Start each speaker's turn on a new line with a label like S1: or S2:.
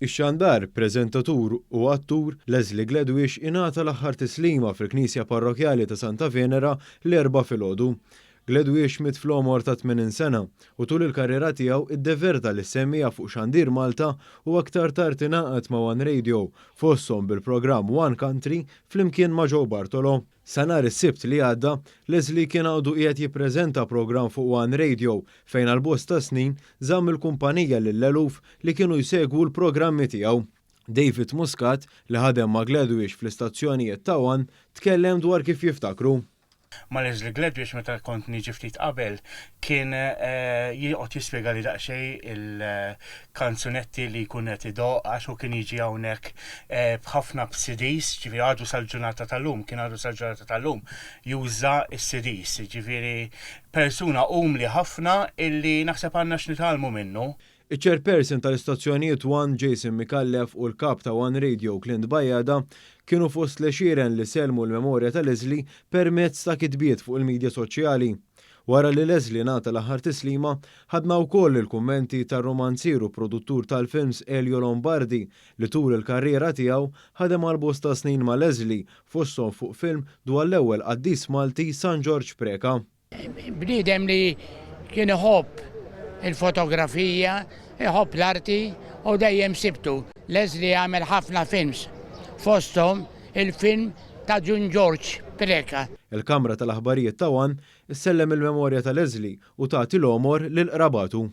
S1: Ix-xandar, preżentatur u attur Leslie Gladwish ingħata l-aħħar tislima fil-Knisja Parrokkjali ta' Santa Venera l-Erbgħa filgħodu. Gladwish miet fl-għomor ta' 80 sena u tul il-karriera tiegħu iddeverta lis-semmiegħa fuq Xandir Malta u aktar tard ingħaqad ma' One Radio fosthom bil-programm One Country flimkien ma' Joe Bartolo. Sa nhar is-Sibt li għadda, Leslie kien għadu qiegħed jippreżenta programm fuq One Radio fejn għal bosta snin żamm il-kumpanija lill-eluf li kienu jsegwu l-programmi tiegħu. David Muscat, li ħadem ma' Gladwish fl-istazzjonijiet ta' One, tkellem dwar kif jiftakru.
S2: Ma' Leslie Gladwish meta kont niġi ftit qabel kien joqgħod jispjegali daqsxejn il-kanzunetti li jkun qed idoqq għax hu kien jiġi hawnhekk b'ħafna b'CDs, ġifieri għadu sal-ġurnata tal-lum, kien għadu sal-ġurnata tal-lum juża s-CDs, ġifieri persuna umli ħafna illi naħseb għandna x'nitgħallmu minnu.
S1: Iċ-Chairperson tal-Istazzjonijiet One Jason Micallef u l-Kap ta' One Radio Clint Bajada kienu fost l-għexieren li sellmu l-memorja ta' Leslie permezz ta' kitbiet fuq il-midja soċjali. Wara li Leslie ngħata l-aħħar tislima, ħadna wkoll il-kummenti tar-rumanzier u produttur tal-films Elio Lombardi li tul il-karriera tiegħu ħadem għal bosta snin ma' Leslie fosthom fuq film dwar l-ewwel qaddis Malti San Ġorġ Preca.
S3: Bniedem li kien iħobb il-fotografija, iħobb l-arti u dejjem sibtu. Leslie għamel ħafna films, fosthom il-film ta' Dun Ġorġ Preca.
S1: Il-Kamra tal-Aħbarijiet ta' One issellem il-memorja ta' Leslie u tagħti l-għomor lil qrabatu.